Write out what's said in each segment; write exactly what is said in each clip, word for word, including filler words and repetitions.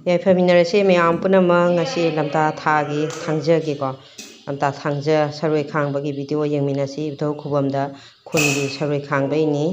ꯌꯥꯏꯐꯃꯤꯟꯅꯔꯁꯦ ꯃꯌꯥꯝ ꯄꯨꯝꯅꯃꯛ꯫ ꯉꯁꯤ ꯂꯝꯇꯥ ꯊꯥꯒꯤ ꯊꯥꯡꯖꯒꯤꯀꯣ, ꯂꯝꯇꯥ ꯊꯥꯡꯖ ꯁꯔꯣꯏ ꯈꯥꯡꯕꯒꯤ ꯚꯤꯗꯤꯑꯣ ꯌꯦꯡꯃꯤꯟꯅꯁꯤ꯫ ꯏꯕꯨꯙꯧ ꯈꯨꯕꯝꯗ ꯈꯨꯟꯒꯤ ꯁꯔꯣꯏ ꯈꯥꯡꯕꯩꯅꯤ꯫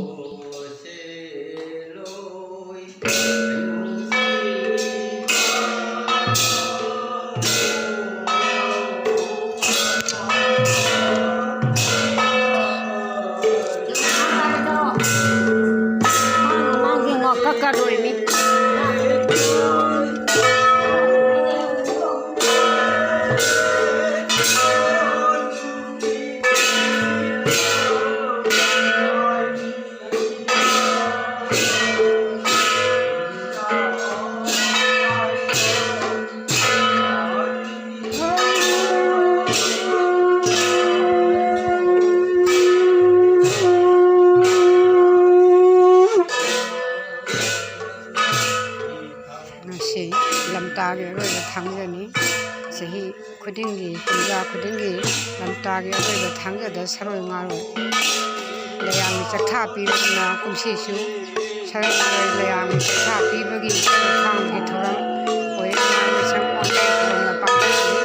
ꯉꯁꯤ ꯂꯝꯇꯥꯒꯤ ꯑꯔꯣꯏꯕ ꯊꯥꯡꯖꯅꯤ꯫ ꯆꯍꯤ ꯈꯨꯗꯤꯡꯒꯤ, ꯀꯨꯝꯖꯥ ꯈꯨꯗꯤꯡꯒꯤ ꯂꯝꯇꯥꯒꯤ ꯑꯔꯣꯏꯕ ꯊꯥꯡꯖꯗ ꯁꯔꯣꯏ ꯉꯥꯔꯣꯏ ꯂꯩꯌꯥꯝꯒꯤ ꯆꯥꯛꯊꯥ ꯄꯤꯕꯅ ꯀꯨꯝꯁꯤꯁꯨ ꯁꯔꯣꯏ ꯉꯥꯔꯣꯏ ꯂꯩꯌꯥꯝꯒꯤ ꯆꯥꯛꯊꯥ ꯄꯤꯕꯒꯤ ꯊꯥꯡꯒꯤ ꯊꯧꯔꯝ ꯑꯣꯏ ꯃꯁꯝ ꯑꯣꯟꯕ ꯊꯧꯔꯝꯅ ꯄꯥꯡꯊꯣꯛꯏ꯫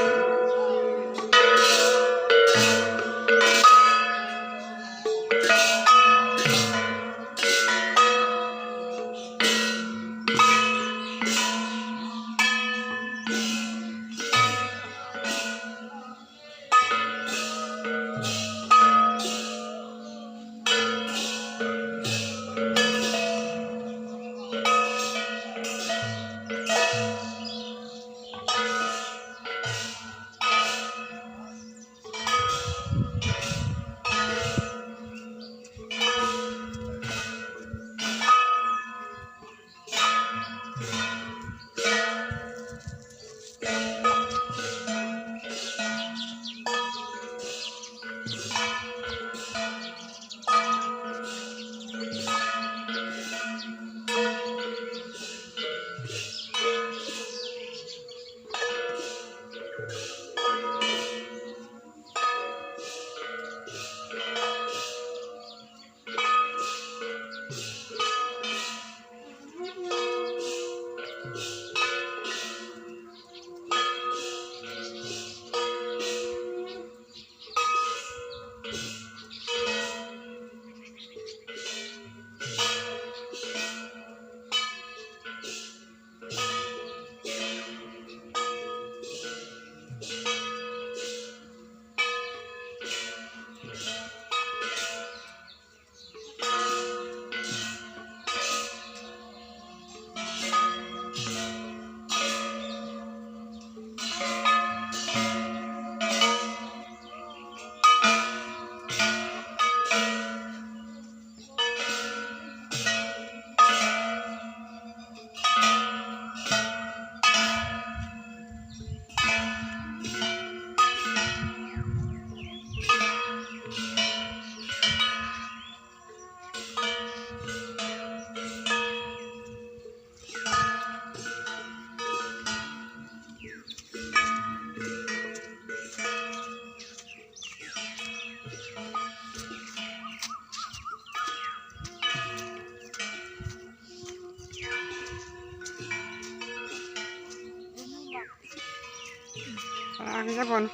ꯀꯅꯥꯒꯤꯗ ꯐꯣꯟ?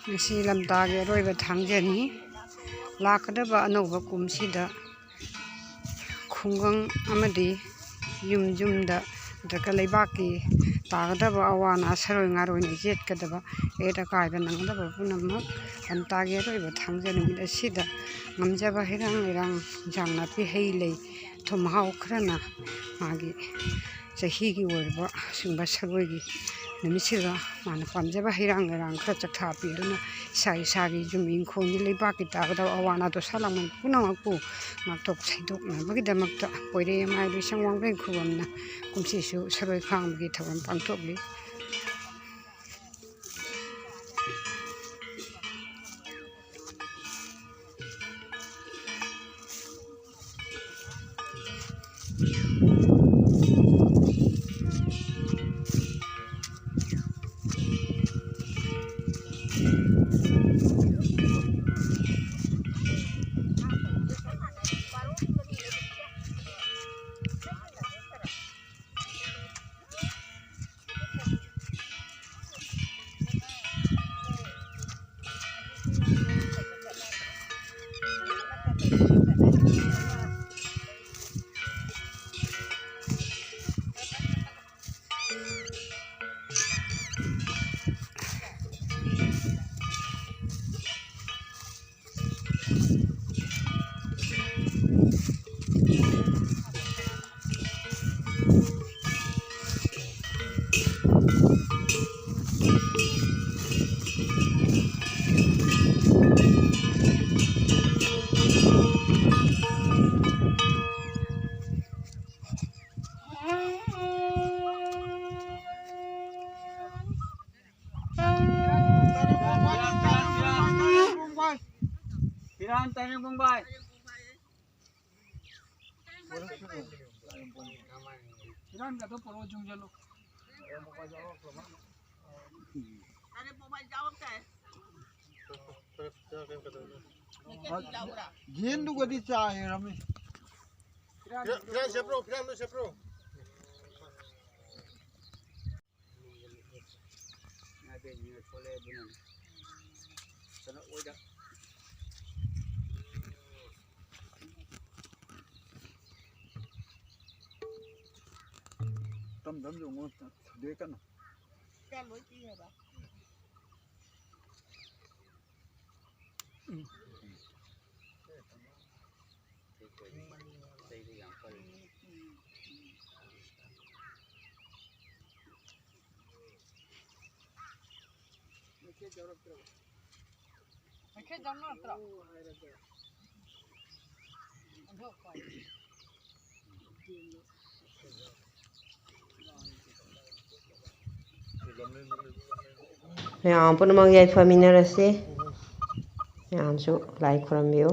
ꯉꯁꯤ ꯂꯝꯇꯥꯒꯤ ꯑꯔꯣꯏꯕ ꯊꯥꯡꯖꯅꯤ꯫ ꯂꯥꯛꯀꯗꯕ ꯑꯅꯧꯕ ꯀꯨꯝꯁꯤꯗ ꯈꯨꯡꯒꯪ ꯑꯃꯗꯤ ꯌꯨꯝ ꯌꯨꯝꯗ, ꯅꯠꯇ꯭ꯔꯒ ꯂꯩꯕꯥꯛꯀꯤ ꯇꯥꯒꯗꯕ ꯑꯋꯥ ꯑꯅꯥ, ꯁꯔꯣꯏ ꯉꯥꯔꯣꯏꯅ ꯌꯦꯠꯀꯗꯕ, ꯑꯌꯦꯠ ꯑꯀꯥꯏꯗ ꯅꯪꯒꯗꯕ ꯄꯨꯝꯅꯃꯛ ꯂꯝꯇꯥꯒꯤ ꯑꯔꯣꯏꯕ ꯊꯥꯡꯖ ꯅꯨꯃꯤꯠ ꯑꯁꯤꯗ ꯉꯝꯖꯕ ꯍꯩꯔꯥꯡ ꯂꯩꯔꯥꯡ, ꯏꯟꯖꯥꯡ ꯅꯥꯄꯤ, ꯍꯩ ꯂꯩ, ꯊꯨꯝ ꯃꯍꯥꯎ ꯈꯔꯅ ꯃꯥꯒꯤ ꯆꯍꯤꯒꯤ ꯑꯣꯏꯔꯕ ꯁꯤꯒꯨꯝꯕ ꯁꯔꯣꯏꯒꯤ ꯅꯨꯃꯤꯠꯁꯤꯗ ꯃꯥꯅ ꯄꯥꯝꯖꯕ ꯍꯩꯔꯥꯡ ꯂꯩꯔꯥꯡ ꯈꯔ ꯆꯥꯛꯊꯥ ꯄꯤꯗꯨꯅ ꯏꯁꯥ ꯏꯁꯥꯒꯤ ꯌꯨꯝ ꯏꯪꯈꯣꯜꯒꯤ ꯂꯩꯕꯥꯛꯀꯤ ꯇꯥꯒꯗꯕ ꯑꯋꯥ ꯑꯅꯥ ꯗꯣꯁꯥ ꯂꯥꯡꯕꯟ ꯄꯨꯝꯅꯃꯛꯄꯨ ꯉꯥꯛꯊꯣꯛ ꯁꯩꯗꯣꯛꯅꯕꯒꯤꯗꯃꯛꯇ ꯄꯣꯏꯔꯩ ꯑꯃꯥꯏ ꯂꯣꯏꯁꯪ ꯋꯥꯡꯕ꯭ꯔꯦꯟ ꯈꯨꯕꯝꯅ ꯀꯨꯝꯁꯤꯁꯨ ꯁꯔꯣꯏ ꯈꯥꯡꯕꯒꯤ ꯊꯧꯔꯝ ꯄꯥꯡꯊꯣꯛꯂꯤ꯫ ꯄꯤꯔꯥꯟ ꯇꯥꯏꯕꯪ ꯄꯨꯡꯕꯥꯏ꯫ ꯄꯤꯔꯥꯟꯒꯗꯣ ꯄꯣꯔꯛꯑꯣ, ꯌꯨꯡꯖꯜꯂꯨ꯫ ꯌꯦꯟꯗꯨꯒꯗꯤ ꯆꯥꯏꯔꯝꯃꯤ꯫ ꯐꯤꯔꯥꯟ, ꯐꯤꯔꯥꯟ ꯁꯦꯞꯄ꯭ꯔꯣ? ꯐꯤꯔꯥꯟꯗꯣ ꯁꯦꯞꯄ꯭ꯔꯣ? ꯇꯝ ꯇꯝ ꯌꯦꯡꯉꯣ, ꯊꯨꯗꯦꯛꯀꯅꯨ꯫ ꯀꯌꯥ ꯂꯣꯏ ꯄꯤ ꯍꯥꯏꯕ? ꯃꯩꯈꯦꯠ ꯌꯥꯎꯔꯛꯇ꯭ꯔꯣ? ꯃꯌꯥꯝ ꯄꯨꯝꯅꯃꯛ ꯌꯥꯏꯐꯃꯤꯟꯅꯔꯁꯤ꯫ ꯃꯌꯥꯝꯁꯨ ꯂꯥꯏ ꯈꯨꯔꯨꯝꯕꯤꯌꯨ꯫